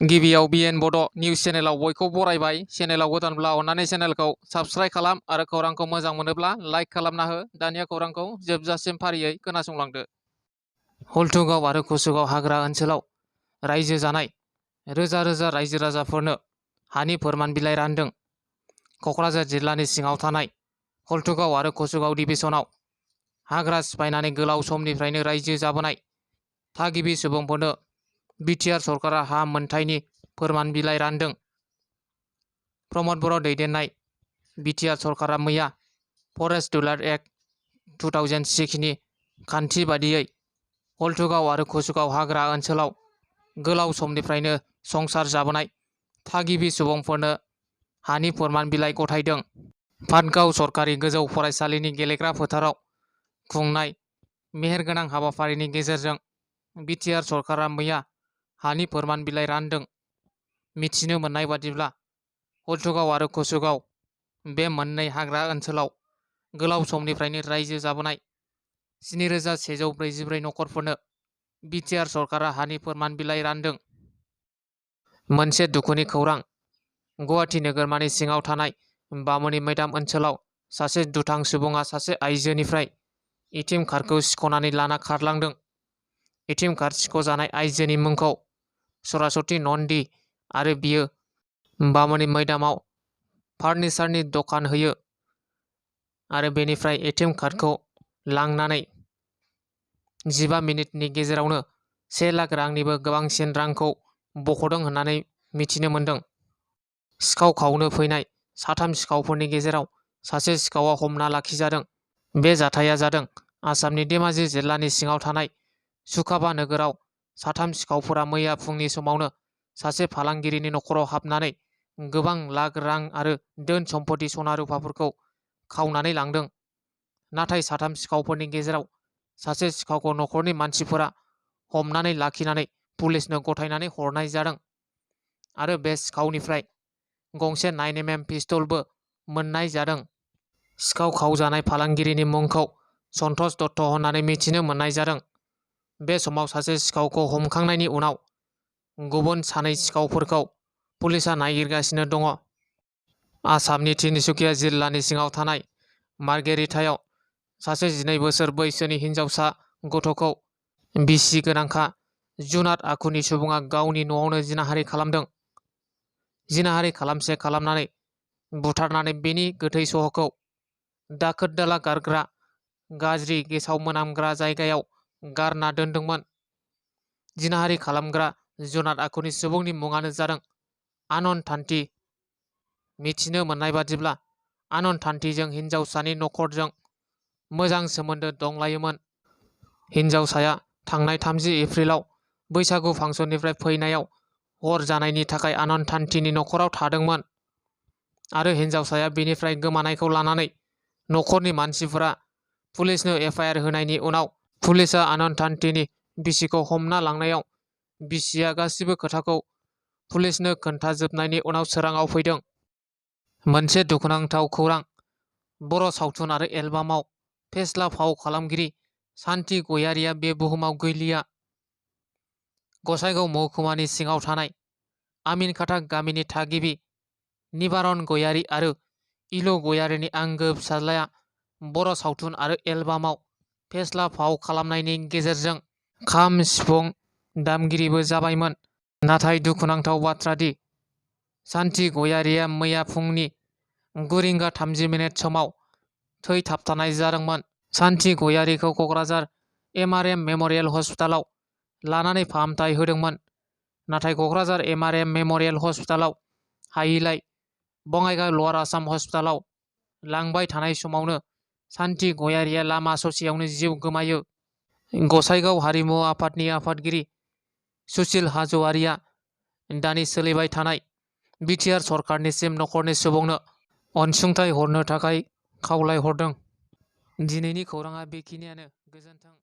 गिबियाव बिएन बड' निउस चेनेलाव बयखौ बरायबाय। चेनेलाव गोदानब्ला अन्नानै चेनेलखौ साबस्क्राइब खालाम आरो खौरांखौ मोजां मोनोब्ला लाइक खालामना हो। दानिया खौरांखौ जोबजासिम फारियै खोनासंलांदो। हल्थुगाव आरो कुसुगाव हाग्रा ओनसोलाव रायजो जानाय रोजा रोजा रायजो राजाफोरनो हानि फोरमान बिलाइ रानदों। क'क्राझार जिल्लानि सिङाव थानाय हल्थुगाव आरो कुसुगाव डिभिजनाव हाग्रा सिफायनानै गोलाव समनिफ्रायनो रायजो जाबोनाय थागिबि सुबुंफोरनो बिटिआर सरकारा हा मोनथायनि फोरमान बिलाइ रानदों। प्रमद बर' दैदेननाय बिटिआर सरकारा मैया फरेस्ट डिलार एक्ट 2006 नि खान्थि बादियै हल्थुगाव आरो कुसुगाव हाग्रा ओनसोलाव गोलाव समनिफ्रायनो संसार जाबोनाय थागिबि सुबुंफोरनो हानि फोरमान बिलाइ गथायदों। पाटगाव सरकारि गोजौ फरायसालिनि गेलेग्रा फोथाराव खुंनाय मेहेरगोनां हाबाफारिनि गेजेरजों बिटिआर सरकारा मैया हानि फोरमान बिलाइ रानदों। मिथिनो मोननाय बादिब्ला हल्थुगाव आरो कुसुगाव बे मोननै हाग्रा ओनसोलाव गोलाव समनिफ्रायनो रायजो जाबोनाय 7144 नखरफोरनो बिटिआर सरकारा हानि फोरमान बिलाइ रानदों। मोनसे दुखुनि खौरां। गुवाहाटि नोगोरमानि सिङाव थानाय बामुनि मैदाम ओनसोलाव सासे दुथां सुबुङा सासे आइजोनिफ्राय एटिएम कार्डखौ सिख'नानै लाना खारलांदों। एटिएम कार्ड सिख'जानाय आइजोनि मुंखौ सरासति नन्दि आरो बियो बामुनि मैदामाव फार्निचारनि दखान होयो आरो बेनिफ्राय एटिएम कार्डखौ लांनानै 15 मिनिटनि गेजेरावनो 1 लाख रांनिबो गोबांसिन रांखौ बख'दों होननानै मिथिनो मोन्दों। सिखाव खावनो फैनाय 3 सिखावफोरनि गेजेराव सासे सिखावआ हमना लाखिजादों। बे जाथाया जादों आसामनि धेमाजि जिल्लानि सिङाव थानाय सुकाबा नोगोराव। 3 सिखावफोरा मैया फुंनि समावनो सासे फालांगिरिनि नखराव हाबनानै गोबां लाख रां आरो धोन सम्पति सना रुफाफोरखौ खावनानै लांदों। नाथाय 3 सिखावफोरनि गेजेराव सासे सिखावखौ नखरनि मानसिफोरा हमनानै लाखिनानै पुलिसनो गथायनानै हरनाय जादों आरो बे सिखावनिफ्राय गंसे 9mm पिस्तलबो मोननाय जादों। सिखाव खावजानाय फालांगिरिनि मुंखौ सन्तोष दत्त होननानै मिथिनो मोननाय जादों। बे समाव सासे सिखावखौ हमखांनायनि उनाव गुबुन 2 सिखावफोरखौ पुलिसआ नागिरगासिनो दङ। आसामनि तिनसुकिया जिल्लानि सिङाव थानाय मार्गेरिटायाव सासे 12 बोसोर बैसोनि हिनजावसा गथ'खौ बिसि गोनांखा जुनाद आखुनि सुबुङा गावनि न'आवनो जिनाहारि खालामदों। जिनाहारि खालामनानै बुथारनानै बेनि गोथै सह'खौ दाखोर दाला गारग्रा गाज्रि गेसाव मोनामग्रा जायगायाव गारना दोनदोंमोन। जिनाहारि खालामग्रा जुनाद आखुनि सुबुंनि मुङानो जादों आनन्द थान्ति। मिथिनो मोननाय बादिब्ला आनन्द थान्तिजों हिनजावसानि नखरजों मोजां सोमोन्दो दंलायोमोन। हिनजावसाया थांनाय 30 एप्रिलाव बैसागु फांसननिफ्राय फैनायाव हर जानायनि थाखाय आनन्द थान्तिनि नखराव थादोंमोन आरो हिनजावसाया बेनिफ्राय गोमानायखौ लानानै नखरनि मानसिफोरा पुलिसनो एफआइआर होनायनि उनाव पुलिसआ आनन्द थान्तिनि बिसिखौ हमना लांनायाव बिसिया गासिबो खोथाखौ पुलिसनो खोन्थाजोबनायनि उनाव सोराङाव फैदों। मोनसे दुखुनांथाव खौरां। बर' सावथुन आरो एलबामाव फेस्ला फाव खालामगिरि सान्ति गयारिया बे बुहुमाव गैलिया। गसाइगाव महकुमानि सिङाव थानाय आमिनखाथा गामिनि थागिबि निबारन गयारि आरो इल' गयारिनि आंगो फिसाज्लाया बर' सावथुन आरो एलबामाव फेस्ला फाव खालामनायनि गेजेरजों खाम सिफुं दामगिरिबो जाबायमोन। नाथाय दुखुनांथाव बाथ्रा दि सान्ति गयारिया मैया फुंनि 9:30 समाव थै थाबथानाय जादोंमोन। सान्ति गयारिखौ क'क्राझार एमआरएम मेम'रियेल हस्पिटालाव लानानै फाहामथाय होदोंमोन। नाथाय क'क्राझार एमआरएम मेम'रियेल हस्पिटालाव हायैलाय बङाइगाव लवार आसाम हस्पिटालाव लांबाय थानाय समावनो सान्ति गयारिया लामा ससेयावनो जिउ गोमायो। गसाइगाव हारिमु आफादनि आफादगिरि सुसिल हाज'वारिया दानि सोलिबाय थानाय बिटिआर सरकारनिसिम नखरनि सुबुंनो अनसुंथाइ हरनो थाखाय खावलायहरदों। दिनैनि खौराङा बेखिनियानो। गोजोन्थों।